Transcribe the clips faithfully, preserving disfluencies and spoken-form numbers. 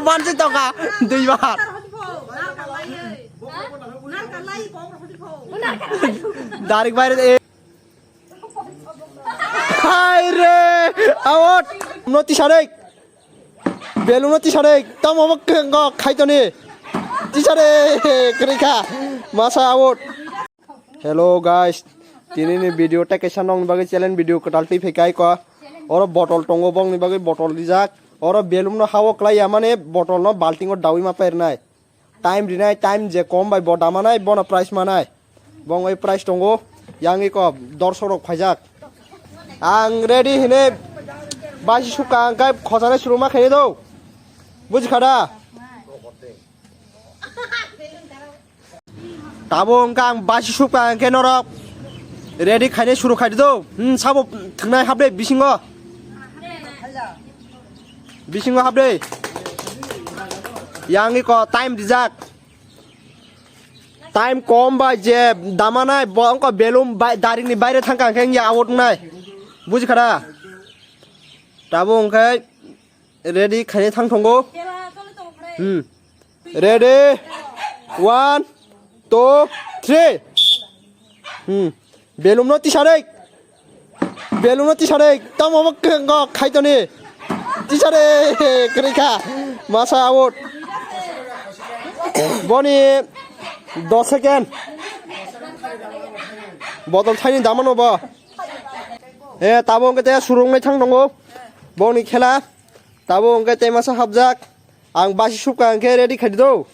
Bansi toka dui bar. Direct baire e. Hai re, out. No tisarek. Belum no tisarek. Tamo mo kengko khaitoni. Tisarek, krika. Masa out. Hello guys, tini ni video ta kaisa nokni bagwi challenge video kwtal twi phai kai ko. Oro bottle tongo, bongni bagwi bottle rijak. Oro belum no hawo klai ya, mane bottle no balting o dawi ma pairnai. Time rinai, time je kom bai bo damanai, bono prize manai. Bong oi prize tongo, yang iko dorsok rok phaijak. Ang ready hine baisi sukha ang kai khosana suru ma khaini do. Buji khada? Tabo wngkha ang baisi sukha ang khe norok ready khainai suru khai do. Hmm, sabo thwngnai habde bisingo. Bisingo habde. Yang iko time dijak. Time kom bai je damanai bo wngkha belum bai direct ni baire thangkha ang khe ya out wngnai. Buji khada? Tabo wngkha ready khainai thang thongo. Hmm. Ready? One, two, three. Hmm. Belum no tisarek. Belum no tisarek. Tamo mo kengko khaitoni. Tisarek, krika. Masa out. Boni dos second. Bottle thaini damano bo. E, tabo wngkhe te surungnai thang tongo. Boni khela. Tabo wngkhe te masa hapjak. Ang basi sukha hwnkhe ready khai di do.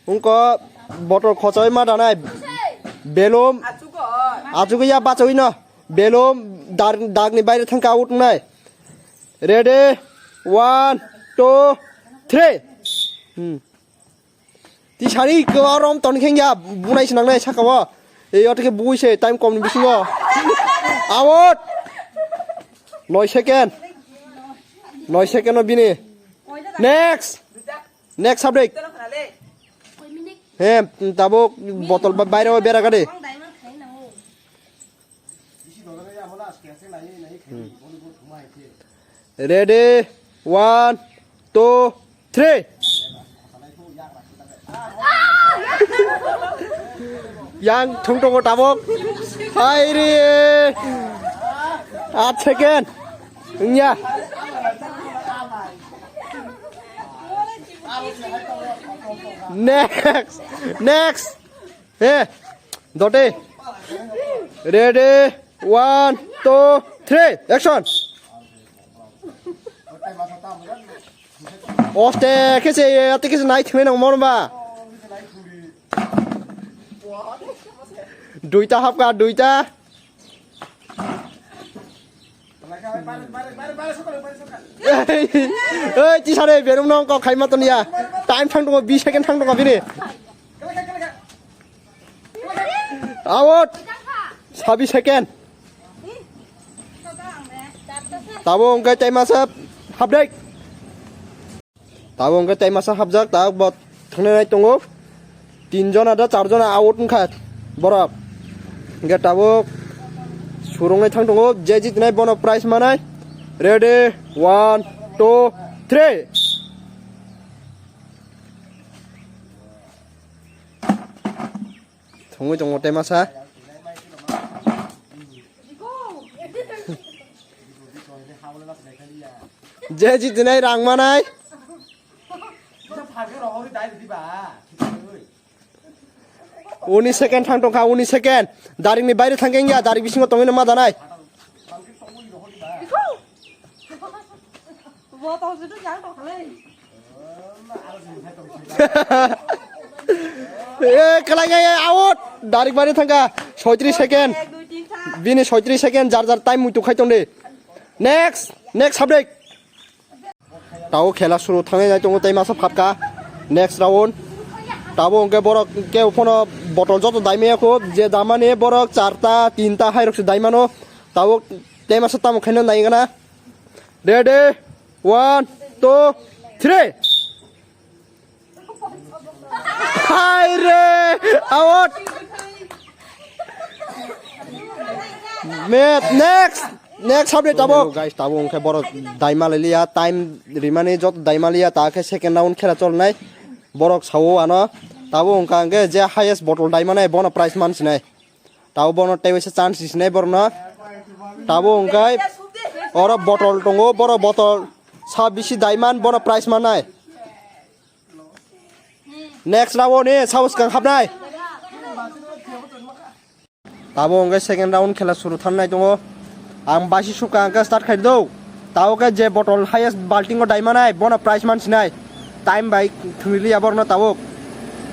Wngkha bottle khochoi ma danai. Belum. Achugwi ya bachogwi no. Belum dar, dagni baire thangkha out wngnai. Ready? One, two, three. Hmm. Tisari ko rom ton khengya bunai sinangnai saka o. Ei oto khe bui se time kom ni bisingo. Out. Noi second. Noi second o bini. Next. Next subject. He, tabuk bottle ba-, baire o bera gade. Ready? One, two, three. Yang thung tongo tabuk. Hai re. At second. Ya. Next. Next. He. Dote. Ready. One, two, three. Action. Oste khe se, ate khe se nai thwngwi nang mor ba. Duita hapka, duita. Ei, ei, tisare, berum nong kok khaima ton ya. Time thang tongo, bis second thang tongo bini. Out. Sabi second. Tabo wngkha tei masa half break. Tabo wngkha tei masa hapjak, tabuk bo thangna nai tongo. Tin jona da char jona out wngkha borok. Hingke tabuk surungnai thang tongo, je jitinai bono prize manai. Ready, one, two, three. Thungwi tongo tei masa. Je jitinai rang manai. Uni second thang tongkha, uni second. Daring ni baire thangkhe wngya, daring bisingo tongwi no ma danai. Eh, kalai ya, ya, out. Darik bari thangka. Soitris second. Bini soitris second, jar jar time muitu khai tongde. Next, next subject. Tao khela suru thangnai nai tongo, tei masa phatka. Next round. Tabo hwnkhe borok ke uphono botol joto daimaya kho, je damani borok charta, tinta hai rok se daimano. Tabo tei masa tamo khaina nai gana. Ready? One, two, three. Hai re! Out! Met, next! Next update tabuk. Hello guys, tabuk hwnkhe borok daima liliya, time rimani joto daima liya, ta khe second round khela cholnai. Borok sao ano, tabuk hwnkha hwnkhe je highest bottle daimanai bono prize mansinai. Tabuk bono tei waisa chance sinai borno. Tabuk hwnkhe oro bottle tongo, boro bottle sa bisi daiman bono prize mannai. Next round ni sao swkang hapnai. Tabuk hwnkhe second round khela suru thangnai tongo. Ang baisi sukha hwnkhe start khai do. Tabuk khe je bottle highest balting o daimanai bono prize mansinai. Time bai thwngli ya borno tabuk.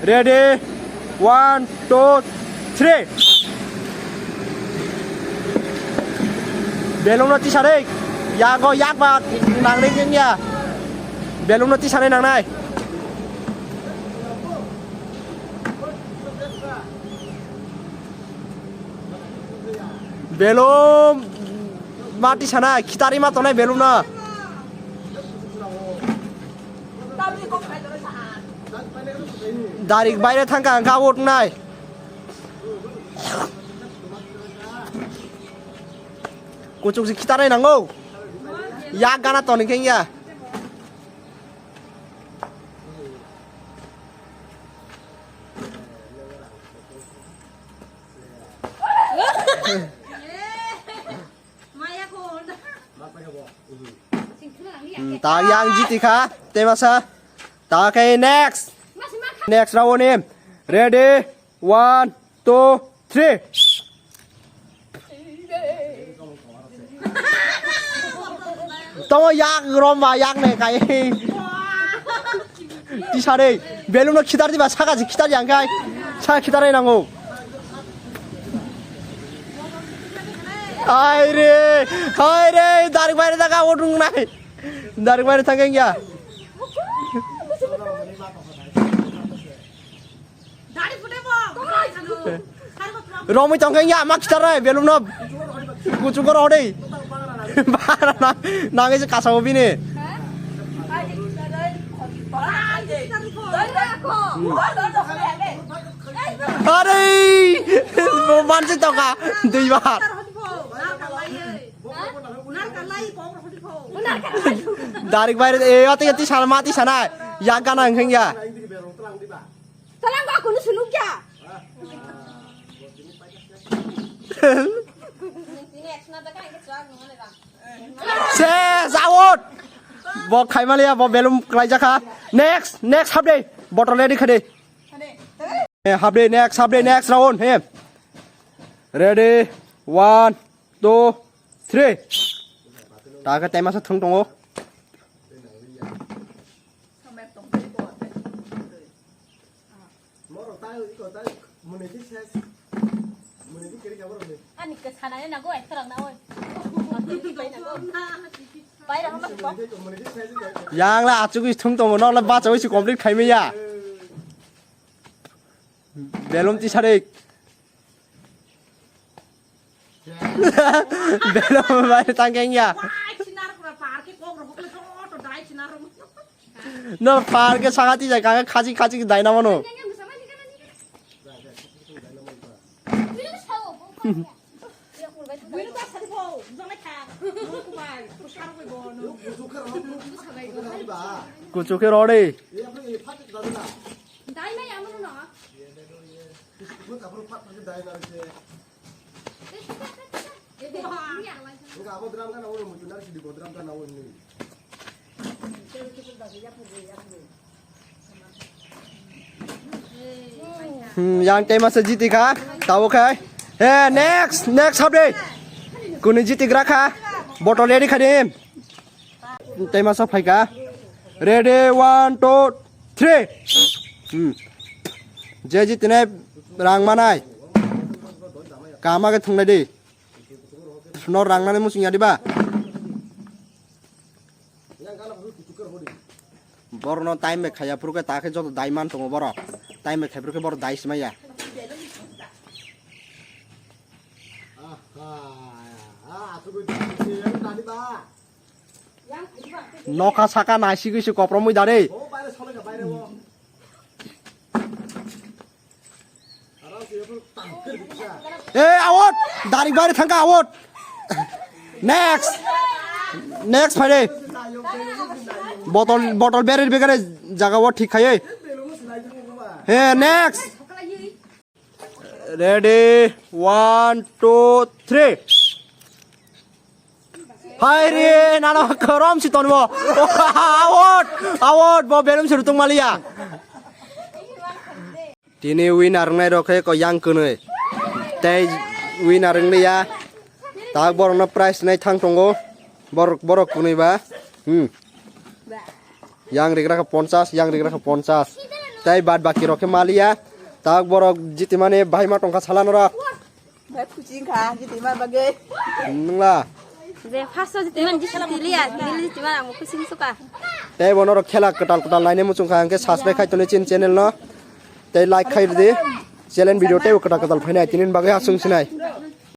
Ready? One, two, three. Belum no tisarei. Yago yak ba nangnai jengya. Belum no tisarei nangnai. Belum mati sana, khitari ma tonai belum na. Darik baire thangka ang kha wot nai. Kuchuk si khitari nango. Yak gana toni kengya. Hmm, ta yang jiti kha, te masa. Ta khe next. Next round ni. Ready? One, two, three. Tamo yak rom ba yak ne kai. Tisarei, belum no khitar diba, saka ji khitar yang kai. Sa khitar ai nango. Hai re, hai re, darik baire daga odung nai. Darik baire thangeng ya. Romwi tongkhe ya ma khitar nai belum no. Kuchuk oro odei. Bara na, nangis kasa obini. Arei! Bo mansi toka, dui bar. Darik baire, e, ati, ati, salma, ati, sana. Ya gana, hengya. Talang ba kunu sunuk ya. Ses, out! Bo khaimaliya, bo belum khlaijakha. Next, next, hapde. Bottle ready khade. Eh, hapde, next, hapde, next round. He. Ready? One, two, three. Ta khe taima sa thung tongo. Ani ke sanai na go ekta rang na oi. Pai rang na go. Yang la achugwi thung tongo, nok la bachawi si complete khaimaya. Belum ti sarik. Belum bai tangkeng ya. No park ke sangati jai kaka khachi khachi dai na mano. Kuchuk khe rode. Hmm, yang tei masa jiti kha, tabo khai. He, next, next hapde. Kuni jiti gra kha. Bottle ready kha di. Tei masa phai kha. Ready, one, two, three. Hmm. Je jiti nai rang manai. Kama ke thung nai di. No rang nani musung ya di ba. Borno time bai khaya phuru khe ta khe joto dai man tongo borok. Time bai khai phuru khe borok dai sima ya. Nokha saka nai sigwi se kopromwi da re. Eh, out! Darik bari thangka out! Next. Next phaide. Botol, botol berer begare jaga o thik khaiye. He, next. Ready, one, two, three. Hai re, nana korom si tonbo. Award, award, bo belum si rutung malia. Tini winner wngnai rok khe ko yang kwnwi. Tei winner wngliya. Tak borokno prize nai thang tongo. Borok, borok kwnwi ba. Hmm. Yang rigra kha ponchas, yang rigra kha ponchas. Tei bad baki rok khe maliya. Tak borok jitimani bahai ma tongkha sala norok. Bai kuching kha, jitima bagwi. Nungla. Je first jitima jiti liya, dili jitima ang kuching suka. Tei bono rok khela kwtal kwtal naine muchung kha, hwnkhe subscribe khai toni chin channel no. Tei like khai ridi. Channel video tei kwtal kwtal phainai, tinin bagwi asung sinai.